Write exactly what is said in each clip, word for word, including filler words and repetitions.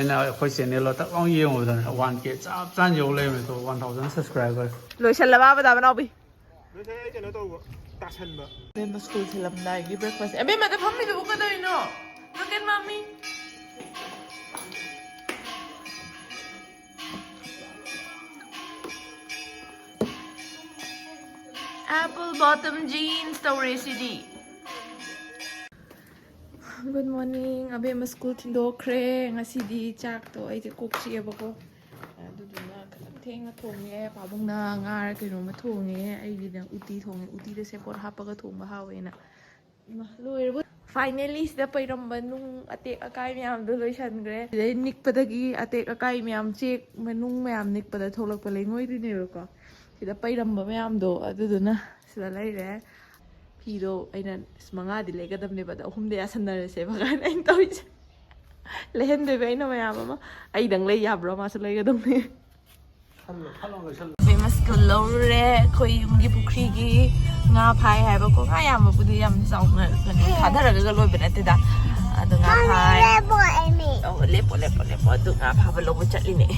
ꯑꯩꯅ ꯑꯩꯈꯣꯏ ꯆꯦꯅꯦꯜꯗꯣ ꯇꯛ ꯂꯥꯎ ꯌꯦꯡꯉꯨꯕꯗꯅꯦ, ꯋꯥꯟ ꯀꯦ ꯆꯞ ꯆꯥꯅ ꯌꯧ ꯂꯩꯔꯝꯃꯦ꯫ ꯇꯣ, ꯋꯥꯟ ꯊꯥꯎꯖꯟ ꯁꯕꯁꯀ꯭ꯔꯥꯏꯕꯔ꯫ ꯂꯣꯏꯁꯜꯂꯕ ꯕꯗꯥ ꯃꯅꯥꯎꯕꯤ? ꯅꯠꯇꯦ, ꯑꯩ ꯀꯩꯅꯣ ꯇꯧꯕ, ꯇꯥꯁꯟꯕ꯫ ꯑꯕꯦꯝꯃ ꯁ꯭ꯀꯨꯜ ꯊꯤꯜꯂꯝꯗꯥꯏꯒꯤ ꯕ꯭ꯔꯦꯛꯐꯥꯁ꯫ ꯑꯕꯦꯝꯃꯗ ꯐꯝꯃꯤꯗꯨꯕꯨ ꯀꯩꯗꯧꯔꯤꯅꯣ? Look at mommy. Apple bottom jeans ꯇꯧꯔꯦ ꯁꯤꯗꯤ꯫ Good morning. ꯑꯕꯦꯝꯃ ꯁ꯭ꯀꯨꯜ ꯊꯤꯟꯗꯣꯛꯈ꯭ꯔꯦ꯫ ꯉꯁꯤꯗꯤ ꯆꯥꯛꯇꯣ ꯑꯩꯁꯦ ꯀꯣꯛ ꯆꯤꯛꯑꯦꯕꯀꯣ, ꯑꯗꯨꯗꯨꯅ ꯈꯤꯇꯪ ꯊꯦꯡꯅ ꯊꯣꯡꯉꯦ꯫ ꯄꯥꯕꯨꯡꯅ ꯉꯥꯔ ꯀꯩꯅꯣꯝꯃ ꯊꯣꯡꯉꯦ, ꯑꯩꯒꯤꯅ ꯎꯇꯤ ꯊꯣꯡꯉꯦ꯫ ꯎꯇꯤꯗ ꯁꯦꯕꯣꯠ ꯍꯥꯞꯄꯒ ꯊꯣꯡꯕ ꯍꯥꯎꯋꯦꯅ꯫ ꯏꯃꯥ, ꯂꯣꯏꯔꯕ꯫ Finally ꯁꯤꯗ ꯄꯩꯔꯝꯕ ꯅꯨꯡ ꯑꯇꯦꯛ ꯑꯀꯥꯏ ꯃꯌꯥꯝꯗꯣ ꯂꯣꯏꯁꯟꯈ꯭ꯔꯦ꯫ ꯁꯤꯗꯩ ꯅꯤꯛꯄꯗꯒꯤ ꯑꯇꯦꯛ ꯑꯀꯥꯏ ꯃꯌꯥꯝ, ꯆꯦꯛ ꯃꯅꯨꯡ ꯃꯌꯥꯝ ꯅꯤꯛꯄꯗ ꯊꯣꯛꯂꯛꯄ ꯂꯩꯉꯣꯏꯗꯨꯅꯦꯕꯀꯣ꯫ ꯁꯤꯗ ꯄꯩꯔꯝꯕ ꯃꯌꯥꯝꯗꯣ ꯑꯗꯨꯗꯨꯅ ꯁꯤꯗ ꯂꯩꯔꯦ꯫ ꯐꯤꯗꯣ ꯑꯩꯅ ꯑꯁ ꯃꯉꯥꯗꯤ ꯂꯩꯒꯗꯕꯅꯦꯕ, ꯑꯗꯣ ꯑꯍꯨꯝꯗ ꯌꯥꯁꯟꯅꯔꯁꯦꯕ ꯀꯥꯏꯅ ꯑꯩꯅ ꯇꯧꯔꯤꯁꯦ꯫ ꯂꯩꯍꯟꯗꯣꯏꯕ ꯑꯩꯅ ꯃꯌꯥꯝ ꯑꯃ꯫ ꯑꯩꯗꯪ ꯂꯩ ꯌꯥꯕ꯭ꯔꯣ? ꯃꯥꯁꯨ ꯂꯩꯒꯗꯕꯅꯦ꯫ ꯈꯜꯂꯣ, ꯈꯜꯂꯣ, ꯂꯣꯏꯁꯜꯂꯣ꯫ Famous school ꯂꯧꯔꯨꯔꯦ꯫ ꯑꯩꯈꯣꯏ ꯌꯨꯝꯒꯤ ꯄꯨꯈ꯭ꯔꯤꯒꯤ ꯉꯥ ꯐꯥꯏ ꯍꯥꯏꯕꯀꯣ꯫ ꯉꯥ ꯌꯥꯝꯕꯕꯨꯗꯤ ꯌꯥꯝ ꯆꯥꯎꯅ ꯀꯩꯅꯣ ꯊꯥꯗꯔꯒ ꯂꯣꯏꯕ ꯅꯠꯇꯦꯗ꯫ ꯑꯗꯣ ꯉꯥ ꯐꯥꯏ꯫ ꯂꯦꯞꯄꯣ, ꯑꯩ ꯃꯤ꯫ ꯑꯧ, ꯂꯦꯞꯄꯣ, ꯂꯦꯞꯄꯣ, ꯂꯦꯞꯄꯣ꯫ ꯑꯗꯨ ꯉꯥ ꯐꯥꯕ ꯂꯧꯕ ꯆꯠꯂꯤꯅꯦ꯫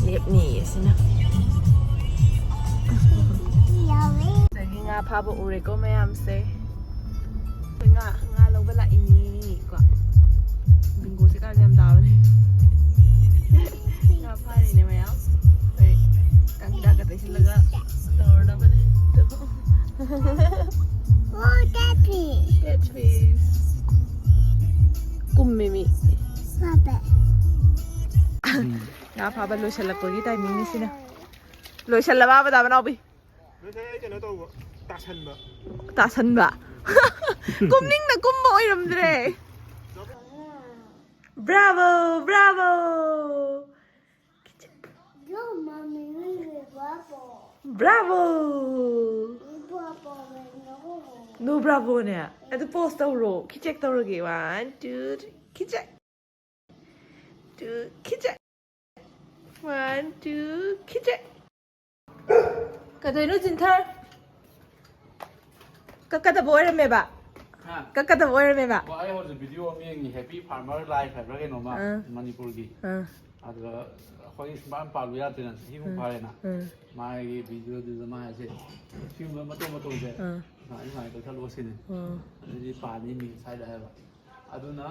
ꯂꯦꯞꯅꯤꯌꯦ ꯁꯤꯅ꯫ ꯌꯥꯎꯋꯦ꯫ ꯑꯗꯒꯤ ꯉꯥ ꯐꯥꯕ ꯎꯔꯦꯀꯣ ꯃꯌꯥꯝꯁꯦ꯫ ꯑꯩꯈꯣꯏ ꯉꯥ, ꯉꯥ ꯂꯧꯕ ꯂꯥꯛꯏꯅꯤ ꯀꯣ꯫ ꯕꯤꯡꯒꯣꯁꯦ ꯀꯥꯟ ꯌꯥꯝ ꯇꯥꯕꯅꯦ꯫ ꯉꯥ ꯐꯥꯔꯤꯅꯦ ꯃꯌꯥꯝ꯫ ꯑꯩꯈꯣꯏ ꯀꯥꯡ ꯍꯤꯗꯥꯛꯀ ꯇꯩꯁꯤꯜꯂꯒ ꯇꯧꯔꯗꯕꯅꯦ꯫ Oh, catfish. Catfish. ꯀꯨꯝꯃꯦ ꯃꯤ꯫ ꯐꯥꯕ꯫ ꯉꯥ ꯐꯥꯕ ꯂꯣꯏꯁꯤꯜꯂꯛꯄꯒꯤ ꯇꯥꯏꯃꯤꯡꯅꯤ ꯁꯤꯅ꯫ ꯂꯣꯏꯁꯤꯜꯂꯕ ꯕꯗꯥ ꯃꯅꯥꯎꯕꯤ? ꯅꯠꯇꯦ, ꯑꯩ ꯀꯩꯅꯣ ꯇꯧꯕ, ꯇꯥꯁꯟꯕ꯫ ꯇꯥꯁꯟꯕ? ꯀꯨꯝꯅꯤꯡꯅ ꯀꯨꯝꯕ ꯑꯣꯏꯔꯝꯗ꯭ꯔꯦ꯫ Bravo, bravo. Yo, mommy, we will bravo. Bravo. We bravo, we know. No bravo ꯅꯦ꯫ ꯑꯗꯨ pose ꯇꯧꯔꯣ꯫ ꯈꯤꯆꯦꯛ ꯇꯧꯔꯒꯦ꯫ One, two, three. ꯈꯤꯆꯦꯛ꯫ Two, ꯈꯤꯆꯦꯛ꯫ One, two, ꯈꯤꯆꯦꯛ꯫ ꯀꯗꯩꯅꯣ ꯆꯤꯟꯊꯔ? ꯀꯛꯀꯗꯕ ꯑꯣꯏꯔꯝꯃꯦꯕ꯫ ꯀꯛꯀꯗꯕ ꯑꯣꯏꯔꯝꯃꯦꯕ꯫ ꯑꯣ, ꯑꯩ ꯍꯧꯖꯤꯛ ꯚꯤꯗꯤꯑꯣ ꯑꯃ ꯌꯦꯡꯉꯤ, Happy Farmer Life ꯍꯥꯏꯕ꯭ꯔꯥ ꯀꯩꯅꯣꯝꯃ, ꯑꯥ꯫ ꯃꯅꯤꯄꯨꯔꯒꯤ꯫ ꯑꯥ꯫ ꯑꯗꯨꯗ ꯑꯩꯈꯣꯏ ꯁꯨꯝꯄꯥꯟ ꯄꯥꯜꯂꯨ ꯌꯥꯗ꯭ꯔꯦꯅ, ꯆꯍꯤ ꯑꯍꯨꯝ ꯎꯝ꯫ ꯐꯥꯔꯦꯅ꯫ ꯎꯝ꯫ ꯃꯥꯒꯤ ꯚꯤꯗꯤꯑꯣꯗꯨꯗ ꯃꯥ ꯍꯥꯏꯁꯦ, ꯁꯤꯒꯨꯝꯕ ꯃꯇꯧ ꯃꯇꯧꯁꯦ ꯑꯥ꯫ ꯁꯨꯃꯥꯏꯅ ꯁꯨꯃꯥꯏꯅ ꯀꯛꯊꯠꯂꯣ ꯁꯤꯅꯤ꯫ ꯑꯥ꯫ ꯑꯗꯨꯗꯤ ꯄꯥꯅꯤ ꯃꯤ ꯁ꯭ꯋꯥꯏꯗ ꯍꯥꯏꯕ꯫ ꯑꯗꯨꯅ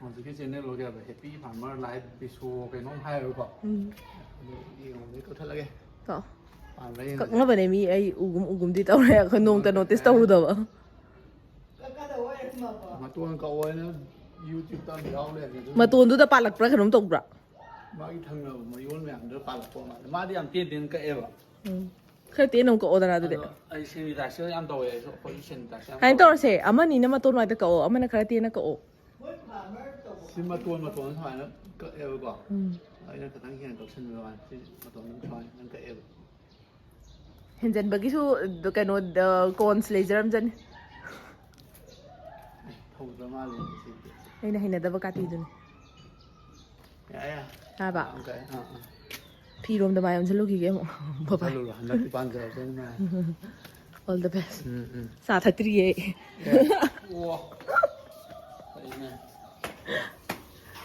ꯍꯧꯖꯤꯛꯀꯤ ꯆꯦꯅꯦꯜ ꯑꯣꯏꯒꯦ ꯍꯥꯏꯕ, Happy Farmer Life ꯕꯤꯁꯣ ꯀꯩꯅꯣꯝ ꯍꯥꯏꯌꯦꯕꯀꯣ꯫ ꯎꯝ꯫ ꯑꯗꯨ ꯌꯦꯡꯉꯣ, ꯑꯗꯩ ꯀꯛꯊꯠꯂꯒꯦ꯫ ꯀꯛꯑꯣ꯫ ꯄꯥꯟꯕ꯭ꯔꯥ ꯌꯦꯡꯉꯁꯦ꯫ ꯀꯛꯅꯕꯅꯦ ꯃꯤ, ꯑꯩ ꯎꯒꯨꯝ ꯎꯒꯨꯝꯗꯤ ꯇꯧꯔꯦ, ꯑꯩꯈꯣꯏ ꯅꯣꯡꯇ ꯅꯣꯇꯤꯁ ꯇꯧꯔꯨꯗꯕ꯫ ꯃꯇꯣꯟ ꯀꯛꯑꯣ ꯍꯥꯏꯅ YouTube-ꯇ ꯑꯃ ꯌꯥꯎ ꯂꯩꯔꯝꯃꯦ, ꯑꯗꯨ ꯃꯇꯣꯟꯗꯨꯗ ꯄꯥꯜꯂꯛꯄ꯭ꯔꯥ ꯀꯩꯅꯣꯝ ꯇꯧꯕ꯭ꯔꯥ? ꯃꯥꯒꯤ ꯊꯪꯅꯕ ꯃꯌꯣꯜ ꯃꯌꯥꯝꯗꯨꯗ ꯄꯥꯜꯂꯛꯄ ꯃꯥꯜꯂꯦ꯫ ꯃꯥꯗꯤ ꯌꯥꯝ ꯇꯦꯟ ꯇꯦꯟ ꯀꯛꯑꯦꯕ꯫ ꯎꯝ꯫ ꯈꯔ ꯇꯦꯟꯅ ꯑꯃꯨꯛ ꯀꯛꯑꯣꯗꯅ ꯑꯗꯨꯗꯤ꯫ ꯑꯗꯣ ꯑꯩ sanitizer ꯌꯥꯝ ꯇꯧꯋꯦ, ꯑꯩꯁꯨ ꯑꯩꯈꯣꯏꯁꯨ sanitizer ꯌꯥꯝ ꯁꯨꯃꯥꯏꯅ ꯇꯧꯋꯦ꯫ ꯇꯧꯔꯁꯦ, ꯑꯃꯅꯤꯅ ꯃꯇꯣꯟ ꯋꯥꯏꯗ ꯀꯛꯑꯣ, ꯑꯃꯅ ꯈꯔ ꯇꯦꯟꯅ ꯀꯛꯑꯣ꯫ ꯁꯤ ꯃꯇꯣꯟ ꯃꯇꯣꯟ ꯁꯨꯃꯥꯏꯅ ꯀꯛꯑꯦꯕꯀꯣ꯫ ꯎꯝ꯫ ꯑꯩꯅ ꯈꯤꯇꯪ ꯍꯦꯟꯅ ꯀꯛꯁꯟꯕꯩ ꯋꯥꯅꯤ꯫ ꯁꯤ ꯃꯇꯣꯟ ꯑꯗꯨꯝ ꯁꯨꯃꯥꯏꯅ ꯈꯤꯇꯪ ꯀꯛꯑꯦꯕ꯫ ꯍꯦꯟꯖꯟꯕꯒꯤꯁꯨ ꯀꯩꯅꯣ, ꯀꯣꯟꯁ ꯂꯩꯖꯔꯝꯖꯅꯤ꯫ ꯑꯦ, ꯊꯧꯗ꯭ꯔ ꯃꯥꯜꯂꯦ ꯉꯁꯤꯗꯤ꯫ ꯑꯩꯅ ꯍꯩꯅꯗꯕ ꯀꯥꯇꯤꯗꯨꯅꯤ꯫ ꯌꯥ, ꯌꯥ꯫ ꯇꯥꯕ? ꯑꯥ, ꯑꯥ, ꯑꯥ꯫ ꯐꯤꯔꯣꯝꯗ ꯃꯥꯏ ꯑꯣꯟꯁꯤꯜꯂꯨꯈꯤꯒꯦ ꯑꯃꯨꯛ꯫ Bye bye꯫ ꯆꯠꯂꯨꯔꯣ, ꯍꯟꯗꯛꯇꯤ ꯄꯥꯟꯖꯔꯁꯅꯤ ꯃꯥ꯫ All the best꯫ ꯎꯝ, ꯎꯝ꯫ ꯆꯥ ꯊꯛꯇ꯭ꯔꯤꯌꯦ ꯑꯩ꯫ ꯑꯦ, ꯑꯣ꯫ ꯐꯩꯅꯦ꯫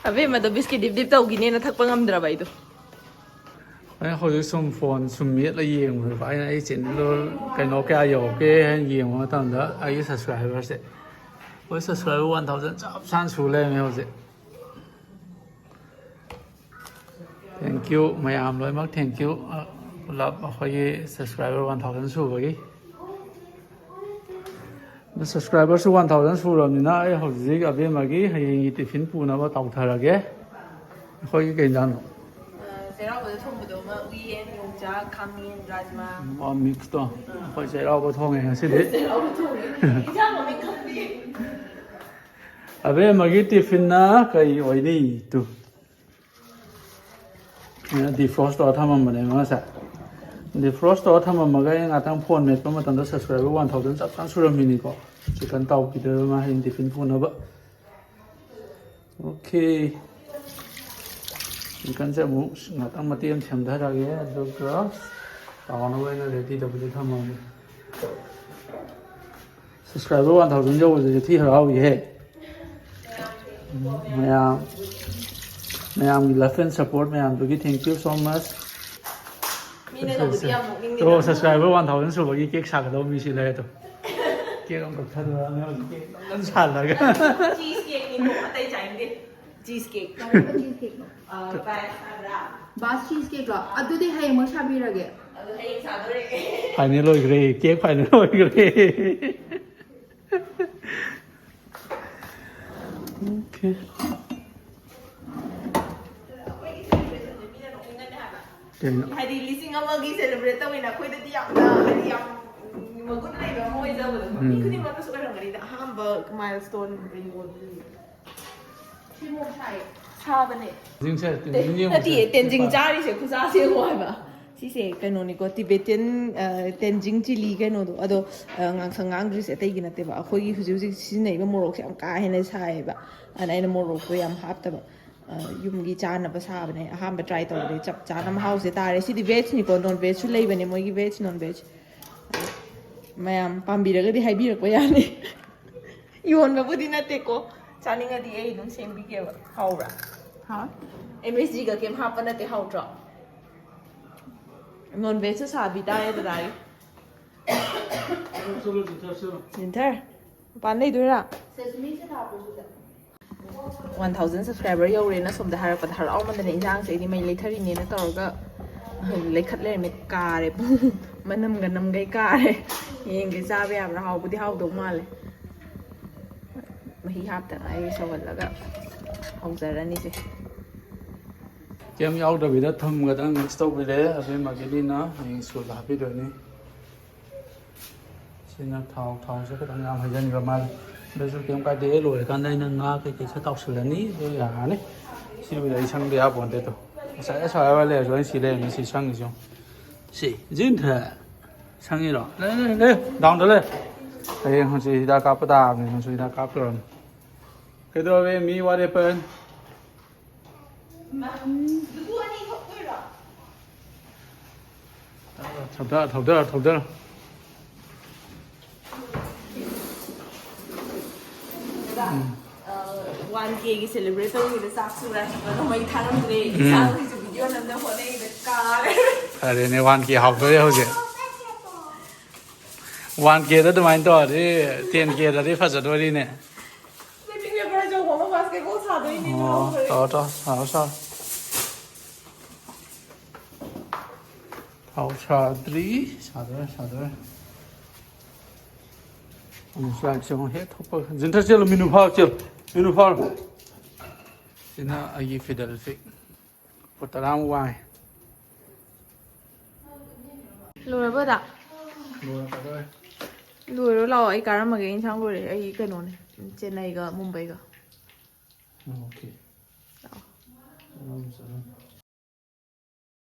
ꯑꯕꯦꯝꯃꯗꯣ ꯕꯤꯁꯀꯤꯠ ꯗꯤꯞ ꯗꯤꯞ ꯇꯧꯈꯤꯅꯦꯅ ꯊꯛꯄ ꯉꯝꯗ꯭ꯔꯕ ꯑꯩꯗꯣ꯫ ꯑꯩ ꯍꯧꯖꯤꯛ ꯁꯨꯝ ꯐꯣꯟ ꯁꯨꯝ ꯃꯦꯠꯂ ꯌꯦꯡꯕꯅꯦꯕ꯫ ꯑꯩꯅ ꯑꯩ ꯆꯦꯅꯦꯜꯗꯣ ꯀꯩꯅꯣ ꯀꯌꯥ ꯌꯧꯔꯛꯀꯦ ꯍꯥꯏꯅ ꯌꯦꯡꯕ ꯃꯇꯝꯗ ꯑꯩꯒꯤ subscriberꯁꯦ, ꯑꯩꯈꯣꯏ subscriber one thousand ꯆꯞ ꯆꯥꯅ ꯁꯨ ꯂꯩꯔꯝꯃꯦ ꯍꯧꯖꯤꯛ꯫ Thank you ꯃꯌꯥꯝ ꯂꯣꯏꯅꯃꯛ, thank you꯫ ꯑ, ꯄꯨꯂꯞ ꯑꯩꯈꯣꯏꯒꯤ subscriber one thousand ꯁꯨꯕꯒꯤ꯫ ꯑꯗꯣ subscriberꯁꯨ one thousand ꯁꯨꯔꯕꯅꯤꯅ ꯑꯩ ꯍꯧꯖꯤꯛ ꯑꯕꯦꯝꯃꯒꯤ ꯍꯌꯦꯡꯒꯤ tiffin ꯄꯨꯅꯕ ꯇꯧꯊꯔꯒꯦ꯫ ꯑꯩꯈꯣꯏꯒꯤ ꯀꯩ ꯏꯟꯖꯥꯡꯅꯣ? ꯑ, ꯆꯩꯔꯥꯎꯕꯗ ꯊꯣꯡꯕꯗꯣ ꯑꯃ, ꯎꯌꯦꯟ, ꯌꯣꯡꯆꯥꯛ, ꯈꯥꯃꯦꯟ, ꯔꯥꯖꯃꯥ꯫ ꯑꯣ, mixꯇꯣ꯫ ꯑꯩꯈꯣꯏ ꯆꯩꯔꯥꯎꯕ ꯊꯣꯡꯉꯦ ꯉꯁꯤꯗꯤ꯫ ꯆꯩꯔꯥꯎꯕ ꯊꯣꯡꯉꯦ꯫ ꯏꯟꯖꯥꯡ ꯃꯃꯤꯡ ꯈꯪꯗꯦ꯫ ꯑꯕꯦꯝꯃꯒꯤ tiffinꯅ ꯀꯔꯤ ꯑꯣꯏꯅꯤ? ꯇꯨ꯫ ꯑꯩꯅ defrost ꯇꯧꯔ ꯊꯝꯃꯝꯕꯅꯦꯕ ꯉꯁꯥꯏ꯫ Defrost ꯇꯧꯔ ꯊꯝꯃꯝꯃꯒ ꯑꯩꯅ ꯉꯥꯛꯇꯪ ꯐꯣꯟ ꯃꯦꯠꯄ ꯃꯇꯝꯗ subscriber one thousand ꯆꯞ ꯆꯥꯅ ꯁꯨꯔꯝꯃꯤꯅꯤꯀꯣ꯫ Chicken ꯇꯥꯎꯕꯤꯗꯣꯏꯕ ꯃꯥ ꯍꯌꯦꯡ tiffin ꯄꯨꯅꯕ꯫ Okay꯫ Chickenꯁꯦ ꯑꯃꯨꯛ ꯉꯥꯛꯇꯪ ꯃꯇꯦꯛ ꯑꯃ ꯁꯦꯝꯊꯔꯒꯦ, ꯑꯗꯨꯒ ꯇꯥꯎꯅꯕ ꯑꯣꯏꯅ ready ꯇꯧꯕꯗ ꯊꯝꯃꯒꯦ꯫ Subscriber one thousand ꯌꯧꯕꯁꯤꯁꯨ ꯊꯤ ꯍꯔꯥꯎꯏꯍꯦ꯫ ꯃꯌꯥꯝ, ꯃꯌꯥꯝꯒꯤ love and support ꯃꯌꯥꯝꯗꯨꯒꯤ thank you so much꯫ ꯃꯤꯅ ꯇꯧꯕꯗꯤ ꯌꯥꯝ ꯅꯣꯛꯅꯤꯡꯉꯦ꯫ ꯑꯣ, subscriber one thousand ꯁꯨꯕꯒꯤ cake ꯁꯥꯒꯗꯧꯕ ꯃꯤꯁꯤ ꯂꯩꯔꯦ ꯑꯗꯣ꯫ Cake ꯑꯃꯈꯛ ꯊꯥꯗꯣꯔꯛꯑꯅꯤ ꯍꯧꯖꯤꯛ, cake ꯅꯪ ꯁꯥꯍꯜꯂꯒ꯫ Cheese cake ꯅꯤꯀꯣ, ꯑꯇꯩ ꯆꯥꯅꯤꯡꯗꯦ꯫ Cheese cake꯫ ꯀꯔꯝꯕ cheese cake ꯅꯣ? ꯑ, ꯕꯥꯁ ꯍꯥꯏꯕ꯭ꯔꯥ? ꯕꯥꯁ cheese cake ꯂꯣ? ꯑꯗꯨꯗꯤ ꯍꯌꯦꯡꯃꯛ ꯁꯥꯕꯤꯔꯒꯦ꯫ ꯑꯗꯨ ꯍꯌꯦꯡ ꯁꯥꯗꯣꯔꯦ꯫ Final ꯑꯣꯏꯈ꯭ꯔꯦ, cake final ꯑꯣꯏꯈ꯭ꯔꯦ꯫ Okay꯫ ꯀꯩꯅꯣ? ꯍꯥꯏꯗꯤ ꯂꯤꯁꯤꯡ ꯑꯃꯒꯤ celebrate ꯇꯧꯋꯤꯅ, ꯑꯩꯈꯣꯏꯗꯗꯤ ꯌꯥꯝꯅ, ꯍꯥꯏꯗꯤ ꯌꯥꯝ ꯃꯒꯨꯟ ꯂꯩꯕ ꯑꯃ ꯑꯣꯏꯖꯕꯗꯣ꯫ ꯃꯤ ꯎꯝ꯫ ꯈꯨꯗꯤꯡꯃꯛꯇꯁꯨ ꯑꯣꯏꯔꯝꯒꯅꯤꯗ, ꯑꯍꯥꯟꯕ milestone ꯌꯧꯕꯗꯨꯗꯤ꯫ ꯁꯤꯃꯨꯛ ꯁꯥꯏ꯫ ꯁꯥꯕꯅꯦ꯫ ꯇꯦꯟꯖꯤꯡꯁꯦ, ꯇꯦ-, ꯇꯦꯟꯖꯤꯡ ꯌꯦꯡꯉꯨꯁꯦ, ꯅꯠꯇꯤꯌꯦ, ꯇꯦꯟꯖꯤꯡ ꯆꯦꯄꯥ꯫ ꯆꯥꯔꯤꯁꯦ ꯈꯨꯠꯁꯥꯁꯦ ꯌꯦꯡꯉꯣ ꯍꯥꯏꯕ꯫ ꯁꯤꯁꯦ ꯀꯩꯅꯣꯅꯤꯀꯣ, Tibetan, ꯑ, ꯇꯦꯟꯖꯤꯡ chilli ꯀꯩꯅꯣꯗꯣ꯫ ꯑꯗꯣ, ꯑ, ꯉꯥꯡꯁꯪ ꯉꯥꯡꯗ꯭ꯔꯤꯁꯦ ꯑꯇꯩꯒꯤ ꯅꯠꯇꯦꯕ꯫ ꯑꯩꯈꯣꯏꯒꯤ ꯍꯧꯖꯤꯛ ꯍꯧꯖꯤꯛ ꯁꯤꯖꯤꯟꯅꯔꯤꯕ ꯃꯣꯔꯣꯛꯁꯦ ꯌꯥꯝ ꯀꯥ ꯍꯦꯟꯅ ꯁꯥꯏꯌꯦꯕ꯫ ꯑꯗꯨꯅ ꯑꯩꯅ ꯃꯣꯔꯣꯛꯇꯣ ꯌꯥꯝ ꯍꯥꯞꯇꯕ꯫ ꯑ, ꯌꯨꯝꯒꯤ ꯆꯥꯅꯕ ꯁꯥꯕꯅꯦ꯫ ꯑꯍꯥꯟꯕ try ꯇꯧꯕꯗꯤ ꯆꯞ ꯆꯥꯅ ꯃꯍꯥꯎꯁꯦ ꯇꯥꯔꯦ꯫ ꯁꯤꯗꯤ vegꯅꯤꯀꯣ, non vegꯁꯨ ꯂꯩꯕꯅꯦ ꯃꯣꯏꯒꯤ, veg, non veg꯫ ꯃꯌꯥꯝ ꯄꯥꯝꯕꯤꯔꯒꯗꯤ ꯍꯥꯏꯕꯤꯔꯛꯄ ꯌꯥꯅꯤ꯫ ꯌꯣꯟꯕꯕꯨꯗꯤ ꯅꯠꯇꯦꯀꯣ꯫ ꯆꯥꯅꯤꯡꯉꯗꯤ ꯑꯩ ꯑꯗꯨꯝ ꯁꯦꯝꯕꯤꯒꯦꯕ꯫ ꯍꯥꯎꯕ꯭ꯔꯥ? ꯍꯥꯎ꯫ MSGꯒ ꯀꯩꯝ ꯍꯥꯞꯄ ꯅꯠꯇꯦ, ꯍꯥꯎꯇ꯭ꯔꯣ? Non vegꯁꯨ ꯁꯥꯕꯤ ꯇꯥꯔꯦ ꯗꯗꯥꯒꯤ꯫ ꯖꯤꯟꯊꯔ, ꯃꯄꯥꯟ ꯂꯩꯗꯣꯏꯔꯥ? One thousand subscriber ꯌꯧꯔꯦꯅ ꯁꯣꯝꯗ ꯍꯥꯏꯔꯛꯄꯗ ꯍꯔꯥꯎꯃꯟꯗꯅ ꯏꯟꯖꯥꯡꯁꯦ ꯑꯩꯗꯤ ꯃꯩ ꯂꯩꯊꯔꯤꯅꯦꯅ ꯇꯧꯔꯒ ꯂꯩꯈꯠ ꯂꯩꯔꯝꯃꯦ꯫ ꯀꯥꯔꯦ ꯄꯨꯡ, ꯃꯅꯝꯒ ꯅꯝꯒꯩ ꯀꯥꯔꯦ꯫ ꯌꯦꯡꯒꯦ ꯆꯥꯕ ꯌꯥꯕ꯭ꯔꯥ, ꯍꯥꯎꯕꯨꯗꯤ ꯍꯥꯎꯗꯧ ꯃꯥꯜꯂꯦ꯫ ꯃꯍꯤ ꯍꯥꯞꯇ ꯉꯥꯏꯔꯤ, ꯁꯧꯍꯜꯂꯒ ꯍꯧꯖꯔꯅꯤꯁꯦ꯫ ꯀꯩꯝ ꯌꯥꯎꯗꯕꯤꯗ ꯊꯨꯝ ꯈꯛꯇꯪ mix ꯇꯧꯕꯤꯔꯦ ꯑꯕꯦꯝꯃꯒꯤꯅꯤꯅ꯫ ꯍꯌꯦꯡ ꯁ꯭ꯀꯨꯜꯗ ꯍꯥꯞꯄꯤꯗꯣꯏꯅꯤ꯫ ꯁꯤꯅ ꯊꯥꯎ, ꯊꯥꯎꯁꯦ ꯈꯤꯇꯪ ꯌꯥꯝ ꯍꯩꯖꯤꯟꯈ꯭ꯔ ꯃꯥꯜꯂꯦ꯫ ꯑꯗꯨꯁꯨ ꯀꯩꯝ ꯀꯥꯏꯗꯦ, ꯂꯣꯏꯔꯀꯥꯟꯗ ꯑꯩꯅ ꯉꯥ ꯀꯩꯀꯩ ꯈꯔ ꯇꯥꯎꯁꯜꯂꯅꯤ, ꯑꯗꯨ ꯌꯥꯔꯅꯤ꯫ ꯁꯤꯕꯨꯗꯤ ꯑꯩ ꯁꯪꯕ ꯌꯥꯄꯣꯟꯇꯦ꯫ ꯑꯗꯣ ꯉꯁꯥꯏ ꯑꯁ꯭ꯋꯥꯏ ꯂꯩꯔꯁꯨ ꯑꯩꯅ ꯁꯤ ꯂꯩꯔꯝꯃꯤ, ꯁꯤ ꯁꯪꯉꯤꯁꯤ ꯌꯦꯡꯉꯨ꯫ ꯁꯤ, ꯖꯤꯟꯊ, ꯁꯪꯉꯤꯔꯣ? ꯂꯩ, ꯂꯩ, ꯂꯩ, downꯗ ꯂꯩ꯫ ꯍꯌꯦꯡ ꯍꯪꯆꯤꯠ ꯍꯤꯗꯥꯛ ꯀꯥꯞꯄ ꯇꯥꯕꯅꯤ, ꯍꯪꯆꯤꯠ ꯍꯤꯗꯥꯛ ꯀꯥꯞꯇꯣꯔꯕꯅꯤ꯫ ꯀꯩꯗꯧꯔꯒꯦ, ꯃꯤ what happened? ꯊꯧꯗꯔ, ꯊꯧꯗꯔ, ꯊꯧꯗꯔ꯫ ꯎꯝ꯫ ꯋꯥꯟ ꯀꯦꯒꯤ ꯁꯦꯂꯦꯕ꯭ꯔꯦꯠ ꯇꯧꯕꯗ ꯆꯥꯛꯁꯨ ꯔꯥꯏꯁ ꯀꯨꯀꯔꯗꯣ ꯃꯩ ꯊꯥꯔꯝꯗ꯭ꯔꯦ꯫ ꯎꯝ꯫ ꯏꯆꯥꯁꯤꯡꯁꯨ ꯚꯤꯗꯤꯑꯣ ꯅꯝꯅ ꯍꯣꯠꯅꯩꯗ ꯀꯥꯔꯦ꯫ ꯐꯔꯦꯅꯦ, ꯋꯥꯟ ꯀꯦ ꯍꯥꯎꯗꯣꯔꯦ ꯍꯧꯖꯤꯛ꯫ ꯋꯥꯟ ꯀꯦꯗ ꯑꯗꯨꯃꯥꯏꯅ ꯇꯧꯔꯗꯤ ꯇꯦꯟ ꯀꯦꯗꯗꯤ ꯐꯖꯗꯣꯔꯤꯅꯦ꯫ ꯁ꯭ꯂꯤꯄꯤꯡ ꯄꯦꯄꯔ ꯑꯆꯧꯕ ꯑꯃ ꯕꯥꯁꯀꯦꯠꯕꯣꯜ ꯁꯥꯗꯣꯏꯅꯦ꯫ ꯑꯣ, ꯉꯥꯎꯈ꯭ꯔꯦ꯫ ꯇꯧꯔꯣ, ꯇꯧꯔꯣ, ꯁꯥꯔꯣ, ꯁꯥꯔꯣ꯫ ꯊꯥꯎ ꯁꯥꯗ꯭ꯔꯤ, ꯁꯥꯗꯣꯔꯦ, ꯁꯥꯗꯣꯔꯦ꯫ ꯑꯃꯨꯛ ꯁ꯭ꯂꯥꯏꯗꯁꯦ ꯑꯃꯨꯛ ꯍꯦꯛ ꯊꯣꯛꯄꯒ꯫ ꯖꯤꯟꯇꯔ ꯆꯦꯜꯂꯨ, ꯃꯤꯅꯨ ꯐꯥꯔꯨ, ꯆꯦꯜꯂꯨ꯫ ꯃꯤꯅꯨ ꯐꯥꯔꯨ꯫ ꯁꯤꯅ ꯑꯩꯒꯤ ꯐꯤꯗꯜ ꯐꯤꯛ꯫ ꯐꯨꯠ ꯇꯔꯥꯃꯨꯛ ꯋꯥꯡꯉꯦ꯫ ꯂꯣꯏꯔꯕꯣ ꯑꯗ? ꯂꯣꯏꯔꯛꯀꯗꯧꯔꯦ꯫ ꯂꯣꯏꯔꯣ ꯂꯥꯛꯑꯣ, ꯑꯩ ꯀꯥꯔꯝꯃꯒꯦ, ꯏꯟꯁꯥꯡ ꯂꯣꯏꯔꯦ꯫ ꯑꯩ ꯀꯩꯅꯣꯅꯦ, ꯆꯦꯟꯅꯩꯒ ꯃꯨꯝꯕꯩꯒ꯫ ꯑꯣꯀꯦ꯫ ꯂꯥꯛꯑꯣ꯫ ꯆꯠꯂꯣ, ꯆꯠꯂꯣ꯫